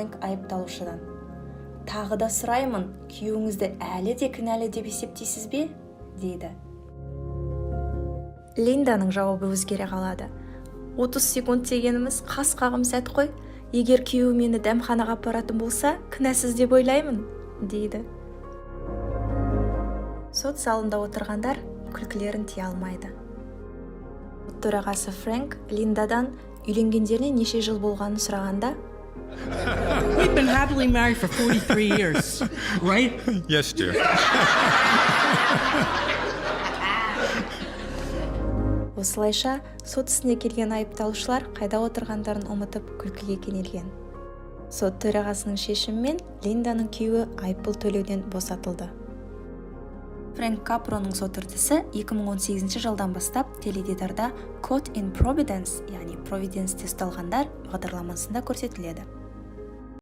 Фрэнк айыпталушыдан: «Тағы да сұраймын, күйеуіңізді әлі де кінәлі деп есептейсіз бе?» – дейді. Линданың жауабы өзгере қалады: «30 секунд дегеніміз қас қағым сәт қой. Егер күйеуім мені дәмханаға апаратын болса, кінәсіз деп ойлаймын», – дейді. Сот залында отырғандар күлкілерін тия алмайды. Сот төрағасы Фрэнк Линдадан үйленгендеріне неше жыл болғанын сұрағанда: We've been happily married for 43 years, right? Yes, dear. Осылайша, сот ісіне келген айыпталушылар қайда отырғандарын ұмытып, күлкіге кенелген. Сот төрағасының шешімімен Линданың күйеуі айыппұл төлеуден босатылды. Фрэнк Капроның сот үрдісі 2018 жылдан бастап теледидарда Caught in Providence, яғни Провиденсте ұсталғандар бағдарламасында көрсетіледі.